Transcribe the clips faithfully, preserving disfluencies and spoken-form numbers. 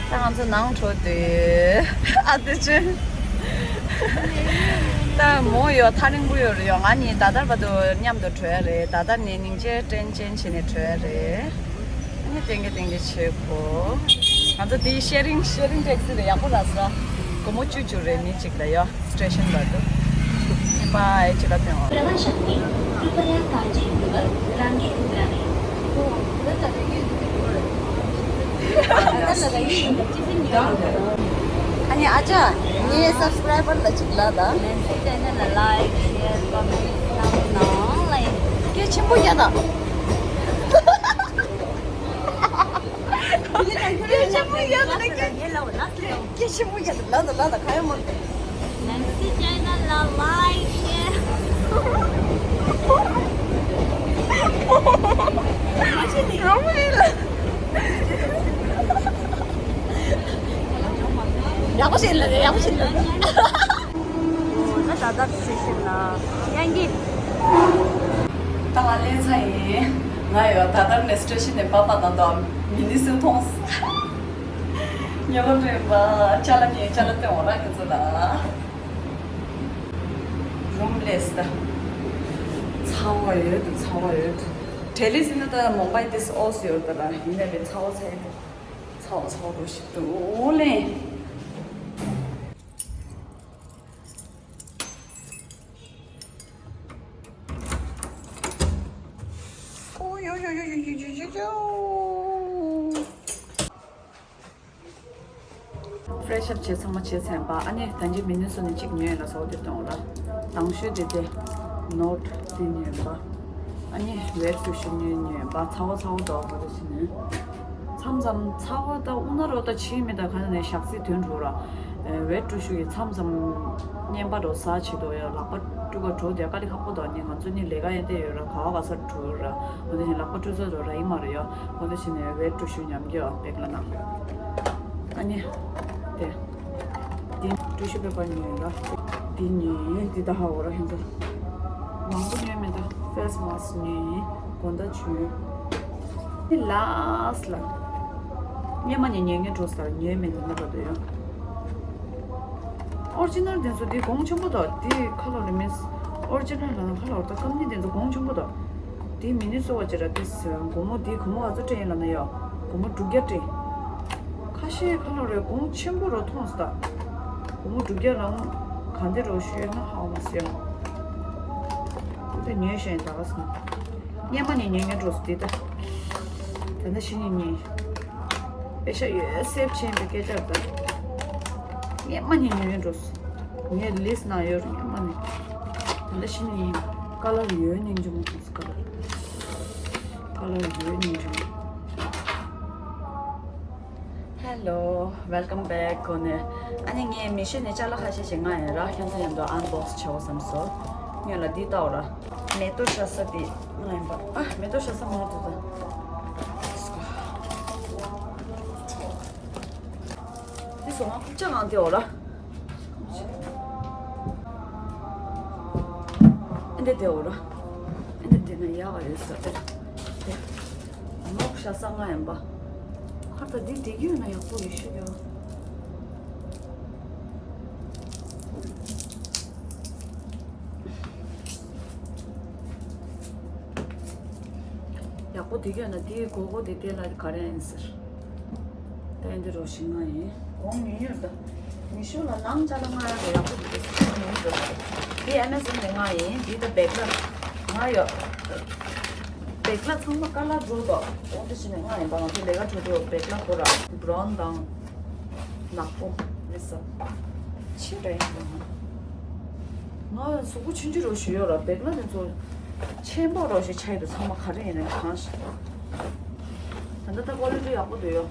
ད་ང་ཚོ་ནང་འགྲོ་དུས་ཨ་ཏི་ཅན། ད་མོ་ཡོད་ཐག་རིང་པོ་ཡོད་རེད་ཡོད། ང་གཉིས་ད་ལྟར་བར་དུ་མཉམ་དུ་བྲོས་རེད། ད་ལྟ་ནས་སྙིང་རྗེ་དྲན་ཅན་བྱས་ནས་བྲོས་རེད། ཨ་ནི་ཏན་གི་ཏན་གི་བྱེད་དགོས། ང་ཚོ་དེའི་ཤེ་རིང་ཤེ་རིང་ཊེག་སི་རེད། ཡག་པོ་རག་སོང་། སྒོར་མོ་བཅུ་བཅུ་རེད་མི་གཅིག་ལ་ཡོད། སི་ཊེ་ཤན་བར་དུ། ཨེ་པ་ཨེ་ཅི་ལ་ཕན་འོ། प्रवाशांनी कृपया काळजी घेऊन रांगेत उतरावे. ཨ་ནི་ཨ་ཅག་ངའི་སབ་སི་ཀ་རའི་བར་ལ་གཅིག་ལ་ད། Nancy channel ལ་like, share, comment གནང་གནང་ལ་ཡིན། སྐད་ཆེན་པོ་རྒྱག་དང་། སྐད་ཆེན་པོ་རྒྱག་དང་། སྐད་ཆེན་པོ་རྒྱག་དང་། ལ་ད་ལ་ད་ག་ཡོད་མ། Nancy channel ལ་like, share རོ་མ་ཡིན་ལ། ཡག་པོ་ཞིག་ལ་ཡག་པོ་ཞིག་ལ། ད་ད་ད་སི་ཊེ་ཤན་ལ་ཡང་གི། ད་ང་སླེབས་ཚར་ཡིན། ང་ཡོད་ད་ལྟར་ནས་སི་ཊེ་ཤན་ནས་བབས་པ་དང་ད་མི་ནི་སུ་མཐོང་། ཉེ་བོ་འདྲེན་པ་ཅ་ལག་ཉེ་ཅ་ལག་སྟོན་འོ་ར་ཁྱེད་ཚོ་ལ། རུམ་ལེས་ད། ཚ་བ་ཡོད་དུ་ཚ་བ་ཡོད་དུ། དྲེ་ལི་ཟིན་ན་ད་མོང་པའི་ཏིས་ཨོ་སི་ཡོད་ད་ར་ཡིན་ན་རེ་ཚ་བ་ཚ་ཡོད་དུ། ཚ་བ་ཚ་བ་རུ་ཞིག་ཏུ་ཨོ་ལེ། ཨོ་ཡོ་ཡོ་ཡོ། ཕེ་རེ་ཤི་ཨབ་བྱས་ཚང་མ་བྱས་ཚར་ཡིན་པ། ཨ་ནི་ད་ཅི་མི་ནི་སུ་ནས་གཅིག་ཉོས་ཡིན་ལ་ཟོ་དེ་གཏོང་ལ། ནང་ཤོས་དེ་དེ་ནོ་ཊི་དེ་ཉོས་ཡིན་པ། ཨ་ནི་ཝེ་ཊི་ཊི་ཤུ་ཉོས་ཉོས་ཡིན་པ། ཚ་བ་ཚ་བ་འདུག་གོ་དེ་བྱས་ནས། མཚམས་མཚམས་ཚ་བ་ད་དབུ་ན་རོ་ད་ཕྱིའི་མི་ད་ག་ནས་ཞག་ཚི་དོན་འགྲོ་ར། ཝེ་ཊི་ཊི་ཤུ་ཡི་མཚམས་མཚམས་བརྙན་པ་འགྲོ་ཟ་བྱེད་དོ་ཡ། ལག་པ་སྤྲུག་ག་འགྲོ་དེ་དཀའ་ལས་ཁག་པོ་དང་ནི་ང་ཚོ་ནི་ལས་ཀ་ཡན་དེ་ཡོད་ར་ག་བ་ག་སར་འགྲོ་ར། འོ་དེ་ནི་ལག་པ་སྤྲུག་ཚོད་འགྲོ་ར་ཡིན་མ་རེད་ཡ། འོ་དེ་བྱས་ནས་ཝེ་ཊི་ཊི་ཤུ་ཉམས་རྒྱུ་བེག་ལ་ནང་། ཨ་ནི། དེ། འདི་ཊི་ཤུ་པེ་པར་ཉོས་ལ། འདི་ཉོས་འདི་ད་ཧ་འོ་ར་ཧན་ཚོ། མང་པོ་ཉོས་མེད་ད། ཕེ་སི་མཱ་སི་ཉོས་གོན་ད་ཆུ། འདི་ལཱ་སི་ལ། སྔོན་མ་ནས་ཉོས་ཉོས་འགྲོ་སར་ཉོས་མེད་ད་ན་པ་དོ་ཡང་། ཨོ་རི་ཇི་ནལ་དེ་ཚོ་འདི་གོང་ཆེན་པོ་དང་འདི་ཁ་ལོ་རེ་མིན། ཨོ་རི་ཇི་ནལ་ལ་ཁ་ལོ་ད་ཀམ་ནི་དེ་ཚོ་གོང་ཆེན་པོ་དང་། དེ་མི་ནི་གསོ་བ་ཅི་ར་དེ་སྒོར་མོ་དེ་སྒོར་མོ་ག་ཚོད་སྤྲད་ཡིན་ལབ་ན་ཡ། སྒོར་མོ་དྲུག་བརྒྱ་སྤྲད། ཁ་ཤས་ཁ་ལོ་རེ་གོང་ཆེན་པོ་རུ་མཐོང་སྟ། སྒོར་མོ་དྲུག་བརྒྱ་ལ་གང་དེ་རུ་ཤོད་ན་ཧ་མ་སེ་ཡ། དེ་ཉོས་ཤེས་ད་ག་སོང་། སྔོན་མ་ནས་ཉོས་ཉོས་འགྲོ་སོང་དེ་ད། ད་ནི་ཤི་ཉིན་ཉིན། པེ་ཤ་ཡོད་སེབ་ཆེན་པའི་སྐད་ཆ་ད། སྔོན་མ་ནས་ཉོས་ཉོས་འགྲོ་སོང་། ངའི་ལིས་ནང་ཡོད་རེད་སྔོན་མ་ནས། ད་ལྟ་ཤི་ཉིན་ཉིན། ཀ་ལར་ཡོད་སྙིང་རྗེ་མོ་ཁོང་ཚོ་ཀ་ལར། ཀ་ལར་ཡོད་སྙིང་རྗེ་མོ། Hello, welcome back གོ་ནས། ཨ་ནི་ངས་མི་ཤོད་ནས་ཅ་ལག་ཁ་ཤས་ཤིག་ང་ཡིན་ར་ཁྱོད་ཚོ་མཉམ་དུ་ཨན་བོག་སི་བྱའོ་བསམ་སོང་། སྔོན་ལ་འདི་ལྟ་འོ་ར། མེ་ཏོག་ཤ་ས་འདི་ང་ཡིན་པ། ཨ་མེ་ཏོག་ཤ་ས་མ་འདུག་ད། འདི་སོང་ང་ཁུག་ཅག་ངང་དེ་འོ་ར། ཨ་འདི་དེ་འོ་ར། ཨ་འདི་དེ་ན་ཡག་ག་ཡོད་ས་དེ། དེ། མོག་ཤ་ས་ང་ཡིན་པ། ཁར་ད་འདི་འགྲིག་ཡོད་ན་ཡག་པོ་ཡོད་ཤོད་ཡོད། ཡག་པོ་འགྲིག་ཡོད་ན་འདི་གོ་གོ་འདི་དེ་ལ་ག་རེ་ཡིན་ཟེར། ད་འདི་རོ་ཞིག་ང་ཡིན། གོང་ཉུང་ཉུང་ད། མི་ཤོ་ལ་ནང་ཅ་ལག་ང་ཡག་པོ་ཡག་པོ་འདུག་ཟེར་ཉུང་ཉུང་འདུག་འདི་ཨེ་མེ་ཟོན་ནས་ང་ཡིན། འདི་ད་བེག་ལ་ང་ཡོད། བེག་ལ་ཚང་མ་ཀ་ལར་འགྲོ་འདུག་འོ་འདི་ཞིག་ནས་ང་ཡིན་པ། ང་ཚོ་ལས་ཀ་འགྲོ་འགྲོ་བེག་ལ་ཁོ་ར་བྷ་རའུན་དང་ནག་པོ་མི་ཟ་ཆེ་རེད་ཡིན་པ། ང་གཟུགས་པོ་ཆུང་ཆུང་རོ་ཞིག་ཡོད་ར་བེག་ལ་དེ་ཚོ་ཆེན་པོ་རོ་ཞིག་ཆགས་ཡོད་དུ་ཚང་མ་ག་རེ་ཡིན་ན་གང་ཞིག་ད་ལྟ་ད་ཀོ་ལི་ཊི་ཡག་པོ་འདུག་ཡོ།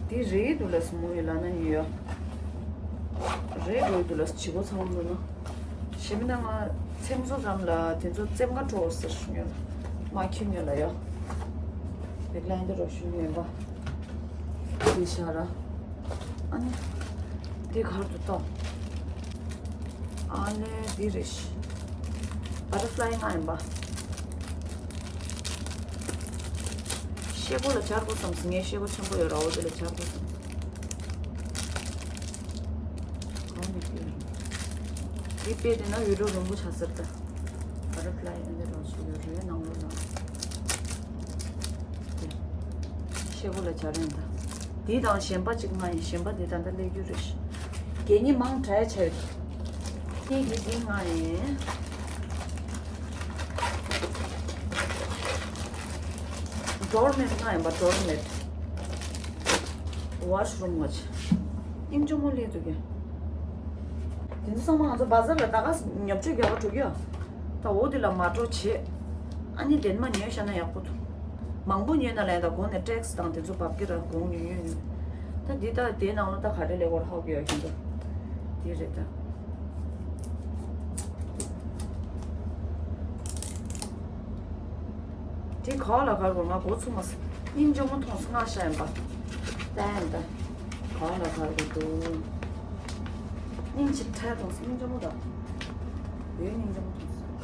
དེ་རེད་འདུག་ལ་སི་མོ་ཡི་ལ་ན་ཉོས་ཡོ། རེད་འགྲོ་འདུག་ལ་སི་བྱི་གོ་ཚང་མ་འདུག་ན། ཞེ་མི་ན་ང་ཚེམ་བཟོ་ཙམ་ལ་དེ་ཚོ་ཙེམ་ཀ་འཕྲོ་ཟེར་ཉོས་ལ། མ་ཁྱི་ཉོས་ལ་ཡོ། བེག་ལ་འདི་རོ་ཞིག་ཉོས་པ། དེ་ཤ་ར། ཨ་ནི། འདི་གར་དུ་གཏོང་། ཨ་ནི་འདི་རེད། བ་ཊར་ཕ་ལའི་ང་ཡིན་པ། ཤེལ་སྒོ་ལ་སྦྱར་དགོས་བསམ་སོང་། ངས་ཤེལ་སྒོ་ཆེན་པོ་ཡོད་ར་འོ་དེ་ལ་སྦྱར་དགོས་བསམ་སོང་། འདི་དཔེ་དེ་ན་ཡུལ་གྲུ་རིང་པོ་ཆགས་ཟེར་ད། བ་ར་ཕ་ལའི་ཨེ་འདྲ་རོ་ཞིག་ཡོད་རེད་ནང་ལོགས་ལ། དེ་ཤེལ་སྒོ་ལ་སྦྱར་ཡིན་ད། འདི་དང་གཞན་པ་གཅིག་མངགས་ཡིན། གཞན་པ་འདི་ད་ལྟ་སླེབས་རྒྱུ་རེད། གད་སྙིགས་མང་དྲགས་ཆགས་ཡོད། འདི་འདི་འདི་མངགས་ཡིན། ཌོར་མེཊ་མངགས་ཡིན་པ། ཌོར་མེཊ། ཝ་ཤ་རུམ་ངོ་ཆེ། སྙིང་རྗེ་མོ་སླེབས་འདུག་གས། དེ་ཚོ་ཚང་མ་ང་ཚོ་བ་ཛར་ལ་ད་ག་ཉོ་སྤྱོད་རྒྱག་པ་འགྲོ་གི་ཡོད། ད་འོ་དེ་ལ་མ་འགྲོ་བྱེད། ཨ་ནི་དེ་མ་ཉོས་བཞག་ན་ཡག་པོ་འདུག་མང་པོ་ཉོས་ན་ལན་ད་གོང་ནས་ཊེག་སི་དང་དེ་ཚོ་བབས་ཀྱི་ར་གོང་ཉོས་ཉོས་ཉོས། ད་འདི་ད་དེའི་ནང་ལ་ད་ག་རེ་ལས་སྐོར་ཧ་གོ་ཡོད་ཤིན་ཏུ། དེ་རེད་ད། དེ་ག་ལ་གར་དགོས་ང་མགོ་ཚུགས་མ་སོང་། སྙིང་རྗེ་མོ་མཐོང་སོང་། ང་ཤ་ཡིན་པ། ལྟ་ཡིན་ད། ག་ལ་གར་དགོས་འདུག་སྙིང་རྗེ་ཁྲལ་མཐོང་སོང་། སྙིང་རྗེ་མོ་ད། ཡོད་སྙིང་རྗེ་མོ་མཐོང་སོང་།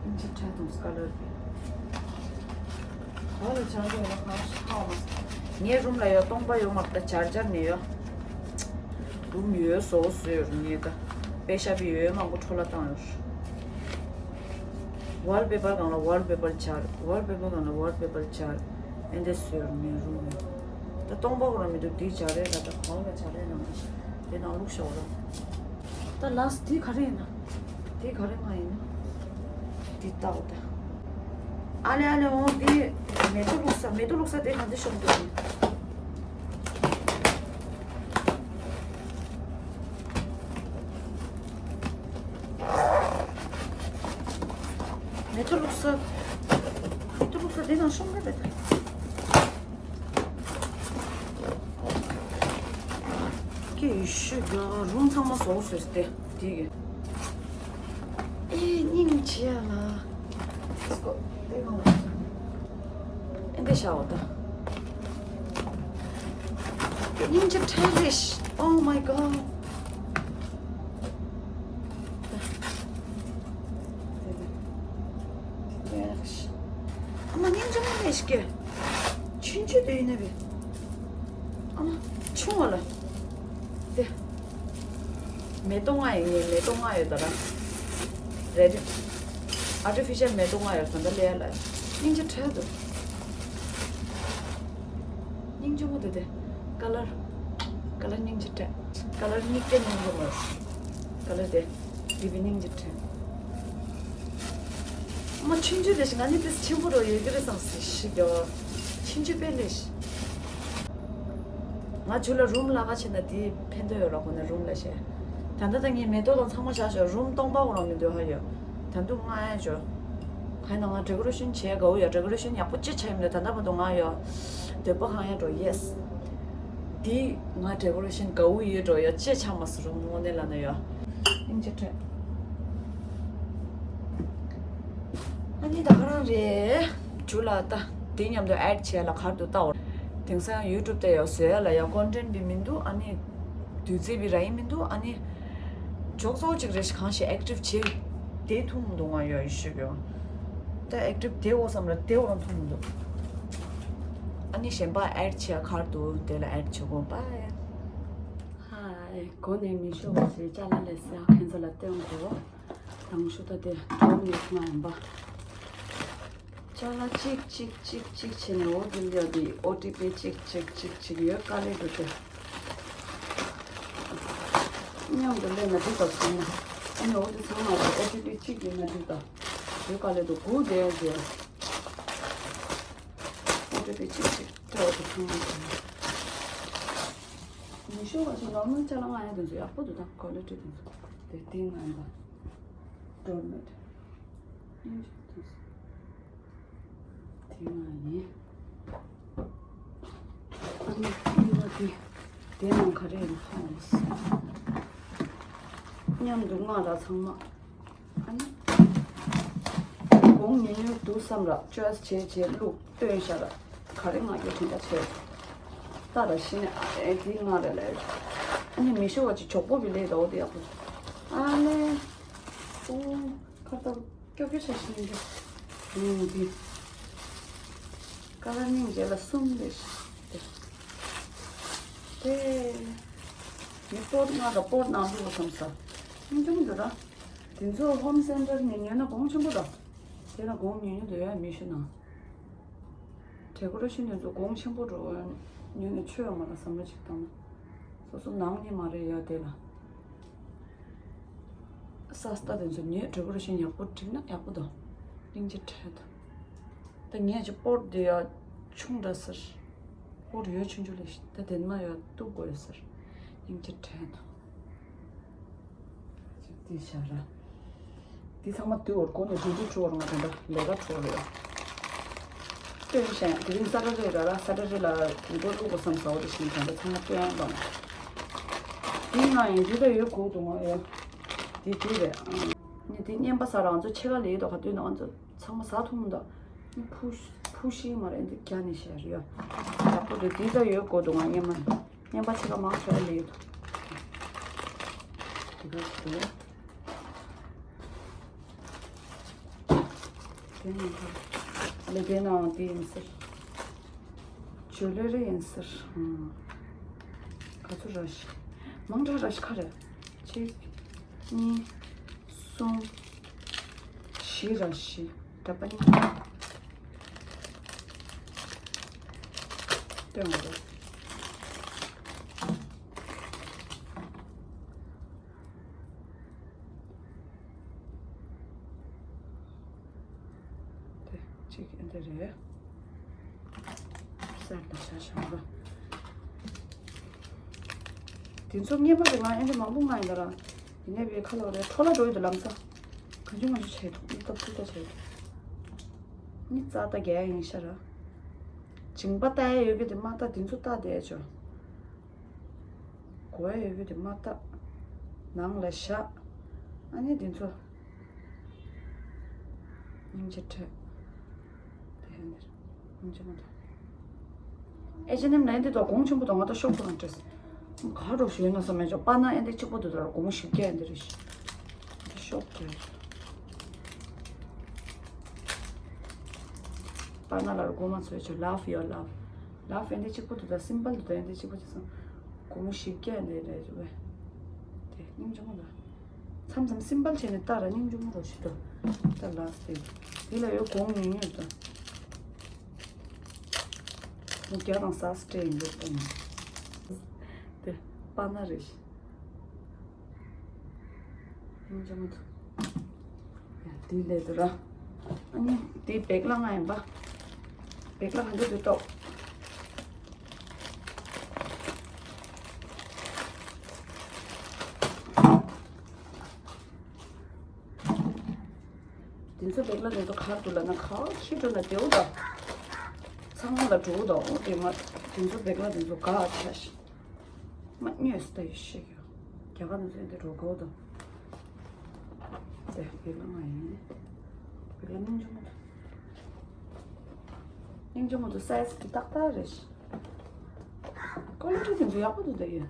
སྙིང་རྗེ་ཁྲལ་མཐོང་སོང་། ཀ་ལར་དེ། ག་ལ་བྱང་གི་ཡོད་ན་གང་ཤ་ཧ་མ་སོང་། ངའི་རུམ་ལ་ཡོད་སྟོང་པ་ཡོད་མ་རེད་ད། འབྱར་འབྱར་ནས་ཡོད། རུམ་ཡོད་བཟོ་བཟོས་ཡོད་རུམ་ངའི་ད། པེ་ཤ་པི་ཡོད་མང་པོ་འཕྲོ་བརླག་བཏང་ཡོད། ཝལ་པེ་པར་སྒང་ལ་ཝལ་པེ་པར་སྦྱར། ཝལ་པེ་པར་སྒང་ལ་ཝལ་པེ་པར་སྦྱར། ཨེ་འདྲས་བཟོས་ཡོད་རུམ་ངའི་རུམ་ཡོད། ད་སྟོང་པ་ཁོ་རང་མི་འདུག་འདི་སྦྱར་རེད་ད། ད་གང་ལ་སྦྱར་རེད་ནང་དེ་ནང་བླུགས་ཤོག་ར། ད་ལགས་འདི་ག་རེ་ཡིན་ན། འདི་ག་རེ་མངགས་ཡིན་ན། འདི་ལྟ་བ་ད། ཨ་ལེ་ཨ་ལེ་འོང་འདི། མེ་ཏོག་བླུགས་ས། མེ་ཏོག་བླུགས་ས་དེ་ག་འདི་ཤོང་འདུག་མེ་ཏོག་བླུགས་ས། མེ་ཏོག་བླུགས་ས་དེ་ནང་ཤོང་གི་རེད་ད། ཀྱེ་ཡེ་ཤུ་རྒྱལ་བ། རུམ་ཚང་མ་བཟོ་བཟོས་ཏེ་དེ་གི། ཨེ་སྙིང་རྗེ་ལ། ཨེ་འདི་ཤ་འོ་ད། སྙིང་རྗེ་ཁྲལ་རེད། Oh my god. ཨ་མ་སྙིང་རྗེ་མོ་ལས་ཤིག་གི། ཆུང་ཆུང་དེ་ཡིན་ན་བི། ཨ་མ་ཆུང་བ་ལ། དེ། མེ་ཏོག་ལྔ་ཡིན་ངེས། མེ་ཏོག་ལྔ་ཡོད་ད་ར། རེད། ཨར་ཊི་ཕི་ཤལ་མེ་ཏོག་ལྔ་ཡོད་ད། ད་ལས་ལ། སྙིང་རྗེ་ཁྲལ་འདུག་སྙིང་རྗེ་མོ་དེ་དེ། ཀ་ལར། ཀ་ལར་སྙིང་རྗེ་སྤྲད། ཀ་ལར་གཉིས་ཀ་སྙིང་རྗེ་མོ་རེད། ཀ་ལར་དེ། འདི་བི་སྙིང་རྗེ་སྤྲད། ཨ་མ་ཆུང་ཆུང་ལས་ཤིག་ང་ནི་དེ་ཆེན་པོ་རོ་ཡོད་ཀྱི་རེད་བསམ་སྲིད་ཤིག་ཡོ། ཆུང་ཆུང་དཔེ་ལས་ཤིག་ང་ཇུ་ལ་རུམ་ལ་ཁ་ཕྱེ་ན་དེ་ཕན་ཐོགས་ཡོད་ར་ཁོ་ན་རུམ་ལ་བཤད། ད་ལྟ་ད་ངས་མེ་ཏོག་དང་ཚང་མ་བཞག་ཞོར་རུམ་སྟོང་པ་འོ་རང་མི་འདོད་ཧ་ཡོད། ད་དུང་ང་ཡང་འཇོ། གང་ཡིན་ན་ང་ཌེ་ཀོ་རེ་ཤན་བྱས་དགའ་བོ་ཡོད། ཌེ་ཀོ་རེ་ཤན་ཡག་པོ་ཅི་ཆགས་ཡིན་མིན་ད་ལྟ་བར་དུ་ང་ཡོད། འདོད་པ་གང་ཡང་འགྲོ་ཡེས། འདི་ང་ཌེ་ཀོ་རེ་ཤན་དགའ་བོ་ཡོད་འགྲོ་ཡོད་ཅི་ཆགས་མ་སུ་རུ་དངོས་གནས་ལ་ན་ཡོད། སྙིང་རྗེ་ཁྲལ། ཨ་ནི་ད་ག་རང་རེད། ཇུ་ལ་ད་འདི་མཉམ་དུ་ཨེཌ་བྱས་ལ་གར་དུ་ལྟ་འོ། དེང་སང་ཡུ་ཊུབ་དེ་ཡོད་བཟོས་ལ་ཡ་ཀོན་ཊེན་བི་མི་འདུག་ཨ་ནི། དུས་ཚོད་བི་ར་ཡིན་མི་འདུག་ཨ་ནི། ཇོག་ཙོག་ཅིག་རེ་ཞིག་གང་ཞིག་ཨེག་ཊིབ་བྱེད། དེ་ཐུང་མི་འདུག་ང་ཡོད་ཡི་ཤོད་ཡོད། ད་ཨེག་ཊིབ་དེ་འོ་བསམ་ལ་དེ་འོ་རང་མཐོང་མི་འདུག་ཨ་ནི་གཞན་པ་ཨེཌ་བྱས་ཁར་འདུག་དེ་ལ་ཨེཌ་བྱེད་དགོས་པ། ཧའི། གོ་ནས་མི་ཤོར་བ་ཞིག་ཅ་ལག་ལས་སེ་ཨ་ཁན་ཚོ་ལ་སྟོན་དགོས། དང་ཤུ་ད་དེ་གྲོགས་ནས་ཐུང་ཡིན་པ། ཅ་ལག་གཅིག་གཅིག་གཅིག་གཅིག་བྱས་ནས་འོ་དེ་འདི་ཡ་དེ་ཨོ་ཊི་པི་གཅིག་གཅིག་གཅིག་གཅིག་ཡོད་དཀའ་ལས་འགྲོ་དེ། མཉམ་དུ་ལེན་ན་འགྲིག་པ་ཚང་མ། ཨ་ནི་འོ་དེ་ཚང་མ་ལ་ཨོ་ཊི་པི་གཅིག་ཡོད་ན་འགྲིག་པ། དེ་ག་ལེ་དུ་སྒུག་བསྡད་ཡ་དེ། ཨོ་ཊི་པི་གཅིག་གཅིག་སྤྲད་འོ་དེ་ཚང་མ་དང་། མི་ཤོར་བ་ཞིག་ནོར་མལ་ཅ་ལག་ང་ཡ་དེ་ཚོ་ཡག་པོ་འདུག་ད་ཀོ་ལི་ཊི་དེ་ཚོ་དེ་ཏིང་ང་ཡིན་པ། ཌོར་མེཊ། དེ་ང་ཡིན། ཨ་ནི་ཨ་ནི་དེ་དེ་ནང་ག་རེ་ཡིན་ཧ་འོང་སོང་། མཉམ་དུ་མངགས་ལ་ཚང་མ། ཨ་ནི། གོང་ཉུང་ཉུང་འདུག་བསམ་ར་ཅོའི་སི་བྱས་བྱས་བླུགས་བཏོན་ཤ་ར། ག་རེ་མངགས་རྒྱུ་དེ་འདྲ་བྱས། ལྟ་ར་ཤི་ནས་ཨ་རེ་དེ་མངགས་རེ་ལས། ཨ་ནི་མི་ཤོར་བ་ཅིག་གྱོག་པོ་བི་ལས་ད་འོ་དེ་ཡག་པོ། ཨ་ལེ། ཨོ། ཁ་ཏ་ཀྱོག་ཀྱོག་ཆ་ཤི་ནས་འདི། ཨོ་དེ། ཀ་ལར་སྙིང་རྗེ་ལ་གསུམ་རེད། དེ། དེ། ངས་པོཊ་ལྔ་དང་པོཊ་ནང་ལུག་བསམ་ས། སྙིང་རྗེ་མོ་འདུག་ར། དེ་ཚོ་ཧོམ་སེན་ཊར་ནས་ཉོས་ན་གོང་ཆེན་པོ་འདུག་དེ་ལ་གོང་ཉུང་ཉུང་དུ་ཡོད་མི་ཤེས་ན། ཌེ་ཀོ་རེ་ཤན་དེ་ཚོ་གོང་ཆེན་པོ་འགྲོ་ཉོས་ནས་ཆོས་ཡོད་མ་རེད་བསམ་བློ་ཅིག་བཏང་ན། སོ་སོ་ནང་ནས་མ་རེད་ཡ་དེ་ལ། སཱ་སྟ་དེ་ཚོ་ཉོས་ཌེ་ཀོ་རེ་ཤན་ཡག་པོ་བསྒྲིགས་ན་ཡག་པོ་འདུག་སྙིང་རྗེ་ཕྲན་དུ། ད་ངས་ཀྱི་པོཊ་དེ་ཡ་ཆུང་དྲགས་ཟེར། པོཊ་ཡོད་ཆུང་ཆུང་ལས་ད་དེ་མ་ཡ་གཏུབ་དགོས་ཡོད་ཟེར། སྙིང་རྗེ་ཕྲན་དུ། འདི་བཞག་ར། འདི་ཚང་མ་དུས་འོར་གོ་ནས་རུ་རུ་འགྲོ་བར་ང་དེ་འདྲ་ལས་ཀ་འགྲོ་རེད། སྟོན་ཞིང་དེ་རིང་ས་ཊར་ཌེ་ར་ར། ས་ཊར་ཌེ་ལ་དུས་འགོ་བླུག་དགོས་བསམ་ཟ་འོ་དེ་བཞིན་དེ་འདྲ་ཚང་མ་སྟོན་དང་། འདི་ང་ཡིན་འདི་ལྟ་ཡོད་གོ་འདུག་ང་ཡོད། འདི་འདི་རེད། ནི་འདི་བརྙན་པ་ས་ར་ང་ཚོ་ཕྱེད་ཀ་ལས་ཡོད་དོ་ག་དུས་ན་ང་ཚོ་ཚང་མ་ཟ་ཐུབ་མི་འདུག་ནི་ཕུ་ཕུ་ཤིང་མ་རེད། འདི་རྒྱ་ནས་བཤད་རེད་ཡ། ཡག་པོ་རེད། འདི་ལྟ་ཡོད་གོ་འདུག་ང་བརྙན་མ་ནི། བརྙན་པ་ཕྱེད་ཀ་མང་ཆེ་བ་ལས་ཡོད་དོ། འདི་ག་ཞིག་རེད། དེ་ནས་ལེ་དེ་ནའང་དེ་ཡིན་ཟེར། ཇུ་ལེ་རི་ཡིན་ཟེར། ག་ཚོད་ར་ཤི། མང་དྲགས་ར་ཤི་ཁ་རེད། གཅིག་གཉིས། གསུམ། བཞི་ར་ཤི། འདྲ་པ་གཉིས། སྟོན་འོ། དེ་གཅིག་ཨེ་འདི་རེད། སེར་དང་ཤ་ཞང་རོ། དེ་ཚོ་ངེས་པར་དུ་ང་ཨེ་འདི་མང་པོ་ང་ཡིན་ད་ར། ཡིན་ནའི་བའི་ཁ་ལོ་རེད། འཕྲོ་ལ་འགྲོ་ཡི་དུ་ལམ་ས། གང་བྱུང་མ་བྱུང་བྱས་ཐུག་ནི་སྟབས་ཐུག་ད་བྱས་ཐུག་ནི་རྩ་ད་རྒྱ་ཡིན་ཤ་ར། མཇིང་པ་ལྟ་ཡ་ཡོད་གི་དེ་མ་ལྟ་དེ་ཚོ་ལྟ་བསྡད་ཆོག་གོ་ཡ་ཡོད་གི་དེ་མ་ལྟ། ནང་ལ་བཞག་ཨ་ནི་དེ་ཚོ། སྙིང་རྗེ་ཁྲོད། དེ་ཧེ་ནེར། སྙིང་རྗེ་མོ་དང་། ཨེ་ཅི་ཨེན་ཨེམ་ལ་འདི་དག་གོང་ཆེན་པོ་དང་ང་ད་ཤོག་པོ་གང་སྤྲད། ག་རོ་ཞུས་ན་བསམ་མེད་ཅོག་པ་ན་ཨེ་འདི་གཅིག་པོ་འདུག་ད་གོང་བཞི་བརྒྱ་ཨེ་འདི་རེད་ཤི། འདི་ཤོག་སྤྲད། པ་ན་ལ་རུ་གོ་མ་ཚོས་ཅོག love your love love ཨེ་འདི་གཅིག་པོ་འདུག་ད་སིམ་པལ་འདུག་ད་ཨེ་འདི་གཅིག་པོ་ཅི་སོང་། གོང་བཞི་བརྒྱ་ཨེ་འདི་རེད་ཅོག་བས། དེ་སྙིང་རྗེ་མོ་ལ། མཚམས་མཚམས་སིམ་པལ་བྱས་ནས་ལྟ་ར་སྙིང་རྗེ་མོ་རོ་ཞིག་འགྲོ། ད་ལགས་ཏེ། དེ་ལ་ཡོད་གོང་ཉུང་ཉུང་དང་། མོ་རྒྱ་དང་ཟ་སྤྲད་ཡིན་འདུག་ད་ནི། དེ་པ་ན་རེ་ཞིག་སྙིང་རྗེ་མོ་འདུག་དེ་ལས་དུ་ར། ཨ་ནི་དེ་བེག་ལ་ང་ཡིན་པ། བེག་ལ་ག་འདྲ་འདུག་ལྟོ། དེ་ཚོ་བེག་ལ་དེ་ཚོ་གར་འདུག་ལ་ན་གར་ཁྱི་འགྲོ་ན་དེའུ་དང་། ཚང་མ་ལ་འགྲོ་དང་འོ་དེ་མ། དེ་ཚོ་བེག་ལ་དེ་ཚོ་ག་ཆ་ཞིག་མ་སྨྱོས་སུ་ད་ཡོད་ཤེས་ཡོད། རྒྱ་གར་ནས་ཚོ་འདི་འགྲོ་དགོས་དང་། དེ་བེག་ལ་ང་ཡིན། བེག་ལ་སྙིང་རྗེ་མོ་དང་། སྙིང་རྗེ་མོ་དང་སའི་ཛི་དེ་ཏག་ཏག་རེད། ཀོ་ལི་ཊི་དེ་ཚོ་ཡག་པོ་འདུག་ད་ཡོད།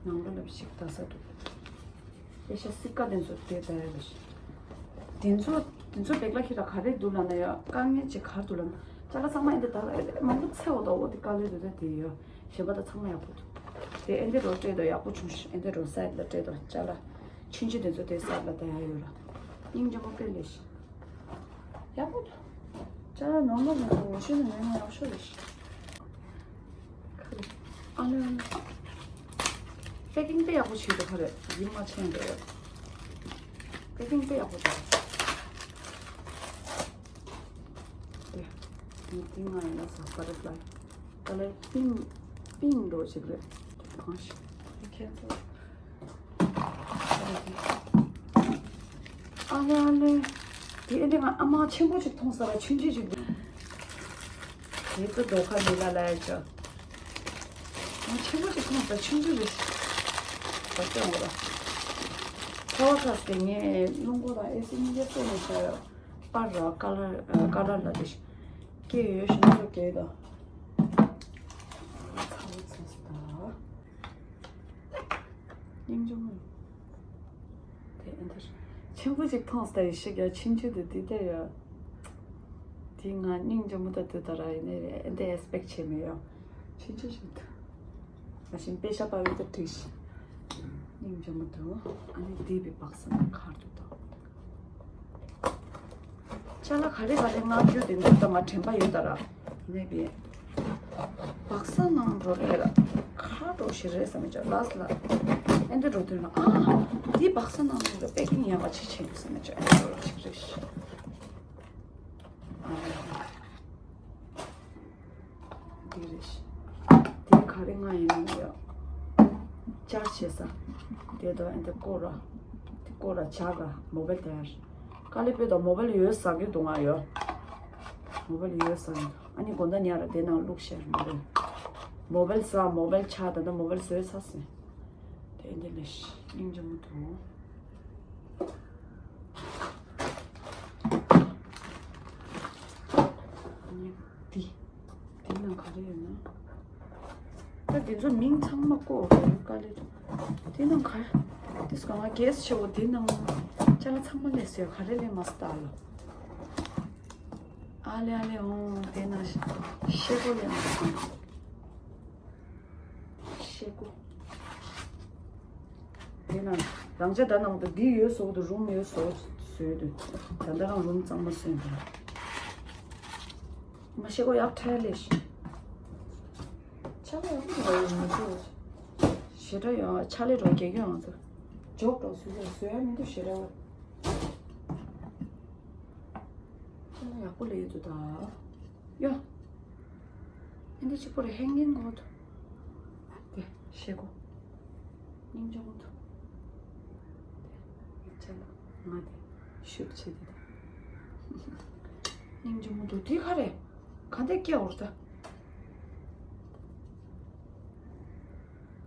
ནང་ལོ་ལབ་ཞིག་ད་ས་འདུག་ཨེ་ཤ་སི་ཀ་དེ་ཚོ་དེ་ད་ཡོད་ལ་ཞིག་དེ་ཚོ་དེ་ཚོ་བེག་ལ་ཁྱི་ར་ག་རེ་འདུག་ལ་ན་ཡ་དཀའ་ངལ་ཅིག་གར་འདུག་ལ་ན་ཅ་ལག་ཚང་མ་ཨེ་འདི་ད་ལ་ཨེ་མང་པོ་ཚེ་འོ་ད་འོ་དེ་དཀའ་ལས་འདུག་ད་དེ་ཡོད་གཞན་པ་ད་ཚང་མ་ཡག་པོ་འདུག་དེ་ཨེ་འདི་རོ་སྤྲད་དོ་ཡག་པོ་བྱུང་ཤག་ཨེ་འདི་རོ་སའི་ཛི་ལ་སྤྲད་དོ་ཅ་ལག་ཆུང་ཆུང་དེ་ཚོ་དེ་སའི་ཛི་ལ་ད་ཡ་ཡོད་ལ་སྙིང་རྗེ་མོ་དཔེ་ལས་ཤིག་ཡག་པོ་འདུག་ཅ་ལག་ནོར་མ་མེད་པ་འོ་ཤོད་ནས་ཉོས་ན་ཡག་ཤོས་རེད་ཤག་ཁ་རེད། ཨ་ལེ་ཨ་ལེ། པེ་ཀིང་དཔེ་ཡག་པོ་བྱས་འདུག་ཁ་རེད་ཡིད་མ་ཆེས་འདུག་པེ་ཀིང་དཔེ་ཡག་པོ་འདུག་དེ། དེ་ཏིང་ང་ཡིན་ན་ས་པ་རེད་ལ། ད་ལེ་པིང་པིང་འགྲོ་ཞིག་རེད། དེ་གང་ཞིག་དེ་ཁྱེད་ཚོ། ཨ་ལེ་ཨ་ལེ། དེ་ཨེ་འདྲ་ང་ཨ་མ་ཆེན་པོ་ཞིག་མཐོང་ས་ལ་ཆུང་ཆུང་ཞིག་འདུག་དེ་ཚོ་རྡོ་ཁ་མི་ལ་ལ་ཡ་ཅོ། ང་ཆེན་པོ་ཞིག་མཐོང་ས་ཆུང་ཆུང་རེད། ད་ལྟ་འོ་ལ། ཁ་བ་ཁ་སེ་ངས་རླུང་སྒོ་དང་ཨེ་སི་གཉིས་ཀ་སོ་ནས་ཤ་ཡོད། པར་ར་ཀ་ལར་ཀ་ལར་ལ་དེ་ཞིག་སྐྱེ་ཡོད་ཞིག་མ་སོ་སྐྱེ་དང་། ཚ་བོ་ཚ་སི་ད། སྙིང་རྗེ་མོ། དེ་ཨེ་འདྲ། ཆེན་པོ་ཅིག་མཐོང་སྟེ་ཡི་ཤིག་ཡ་ཆིན་ཆུ་དེ་དེ་དེ་ཡ། དེ་ང་སྙིང་རྗེ་མོ་ད་དུ་ད་ར་ཡིན་ནའི་རེད། ཨེ་འདི་ཨེག་སི་པེག་བྱས་མེད་ཡོ། ཕྱིན་ཆད་ཞིག་ཏུ། ད་བཞིན་པེ་ཤ་པ་བི་ད་བྲིས་ཤི། སྙིང་རྗེ་མོ་དུ། ཨ་ནི་དེ་བི་བག་ས་ནང་ཁར་དུ་ད། ཅ་ལག་ག་རེ་ག་རེ་མངགས་རྒྱུ་དེ་འདུག་ད་ང་དྲན་པ་ཡོད་ད་ར། ཡིན་ནའི་བི། བག་ས་ནང་འགྲོ་རེད་ར། ཁ་འགྲོ་ཞིག་རེད་བསམ་མེད་ཅོ་ལ་སི་ལ། ཨེ་འདི་འགྲོ་དུས་ན་ཨ། འདི་བག་ས་ནང་འགྲོ་རེད། པེ་ཀིང་ཡག་པ་ཅིག་བྱེད་དགོས་བསམ་མེད་ཅོ་ཨེ་འདི་འགྲོ་ཞིག་རེད་ཤི། ཨ་རེད། འདི་རེད་ཤི། འདི་ག་རེ་ང་ཡིན་ན་ཡོད། ཅར་བྱེད་ས། དེ་དང་ཨེ་འདི་སྐོར་ར། འདི་སྐོར་ར་ཅར་ར་མོ་བེལ་དེ་ཡར། དཀའ་ལས་དཔེ་དང་མོ་བེལ་ཡོད་ཟ་གི་འདུག་ང་ཡོད། མོ་བེལ་ཡོད་ས་ནི། ཨ་ནི་དགོང་དག་ཉལ་ར་དེ་ནང་བླུགས་ཤེར་མོ་བེལ། མོ་བེལ་ཟ་མོ་བེལ་ཆ་ད་ལྟ་མོ་བེལ་བཟོས་ཚར་སོང་། དེ་འདི་ལས་སྙིང་རྗེ་མོ་འདུག་ཨ་ནི་འདི། འདི་ནང་ག་རེ་ཡོད་ན། ད་འདི་ཚོ་མིང་ཚང་མ་བཀོད་རོགས་དཀའ་ལས་འདུག་དེ་ནང་ག་རེ། དེ་སྒང་ང་གེ་སི་ཆེ་བོ་དེ་ནང་ཅ་ལག་ཚང་མ་སླེབས་སོང་། ག་རེ་སླེབས་མ་སོང་ད་ལོ། ཨ་ལེ་ཨ་ལེ་འོང་། དེ་ན་ཤེལ་སྒོ་ལེན་དགོས། ཤེལ་སྒོ། དེ་ན་རང་ཅག་ད་ནང་དུ་འདི་ཡོད་སོགས་དུ་རུམ་ཡོད་སོགས་བཟོས་དུས་ད་ལྟ་རང་རུམ་གཙང་མ་བཟོས་འདུག་མ་ཤེལ་སྒོ་ཡག་ཕྲལ་ལེ་ཤི། ཆ་ལ་ཡག་པོ་འདུག་ཡོད་མ་ཤེས། ཞེ་དྲག་ཡོད་ཆ་ལེ་རོ་རྒྱག་གི་ཡོང་ཚོ། འཇོག་འགྲོ་སུ་ཡོད་བཟོས་མི་འདུག་ཞེ་དྲག་ཡོད། ཡག་པོ་ལས་ཡོད་དོ་ད། ཡ། ཨེ་འདི་གཅིག་པོ་རེ་ཧེང་གིན་གོ་དོ། དེ་ཤེལ་སྒོ། སྙིང་རྗེ་མོ་དོ། དེ་ཡིག་ཆ་ལ་ང་དེ་ཤུབ་ཆེ་དེ་དེ། སྙིང་རྗེ་མོ་དོ་དེ་ག་རེ། ག་འདི་སྐྱེ་འོར་ད།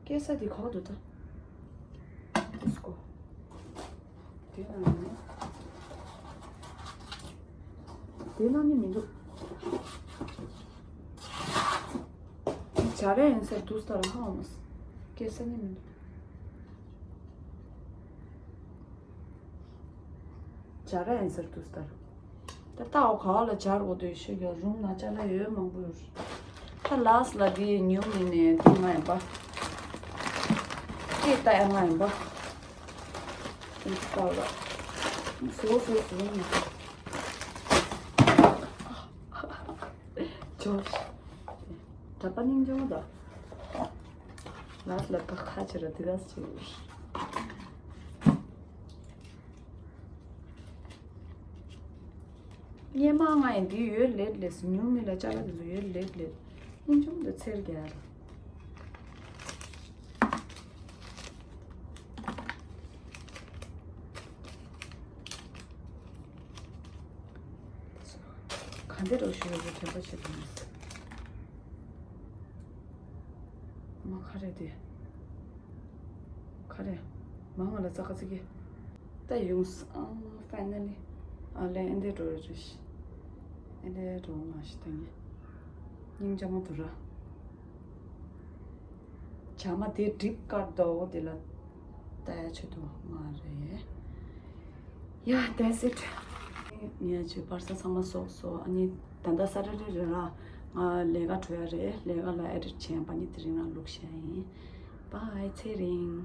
སྐྱེ་ས་དེ་ག་དོ་ད། དེ་སྒོ། དེ་ནང་ནས། དེ་ནང་ནས་མི་འདུག་བྱ་ར་ཡིན་ཟེར་དུས་ལྟར་ཧ་འོང་། སྐྱེ་ས་ནས་མི་འདུག་བྱ་ར་ཡིན་ཟེར་དུས་ལྟར། ད་ལྟ་འོ་ག་བ་ལ་སྦྱར་དགོས་འདུག་ཤོད་ཀྱང་རུམ་ན་ཅ་ལག་ཡོད་མང་པོ་ཡོད། ད་ལ་སི་ལ་དེ་ཉུང་མིན་ནས་དེ་ང་ཡིན་པ། སྐད་ལྟ་ཡ་ང་ཡིན་པ། དེ་ལྟ་བ། བཟོ་བཟོ་བཟོ་ནས། ཇོ། གྲྭ་པ་སྙིང་རྗེ་མོ་དང་། ལ་སི་ལ་ཁ་ཁ་ཆེ་ར་དེ་ག་ཟེར། སྙེ་མ་ང་ཡི་འདི་ཡོད་ལེད་ལེད་ཉུང་མི་ལ་ཅ་ལག་དེ་ཚོ་ཡོད་ལེད་ལེད། སྙིང་རྗེ་མོ་དང་ཚེར་རྒྱག་ཡ་ར། ག་འདི་རོ་ཞུ་ཡོད་པའི་དྲན་པ་ཞིག་འདུག་མ་ག་རེ་དེ། ག་རེ། མ་ང་ལ་ཙག་ཙིག་གི། ད་ཡོང་ས། ཨ། ཕའི་ནལ་ལི། ཨ་ལེ་ཨེ་འདྲ་འགྲོ་རེ་རེ་ཤི། ཨེ་འདྲ་འགྲོ་མ་ཤི་ད་ངས། སྙིང་རྗེ་མོ་དུ་ར། བྱ་མ་དེ་གྲིབ་དཀར་དོ་དེ་ལ་ལྟ་ཡ་ཆེད་དུ་མ་རེད། ཡ། that's it། ངས་ཅིག་པར་ས་ཚང་མ་བཟོས་སོང་། ཨ་ནི་ད་ལྟ་ས་ཏར་ཌེ་རེད་ར། ང་ལས་ཀ་འགྲོ་ཡ་རེད། ལས་ཀ་ལ་ཨེ་ཌིཊ་བྱས་པ་ནི་དེ་རིང་ལ་བླུགས་བཞག་ཡིན། བྷའི། ཚེ་རིང་།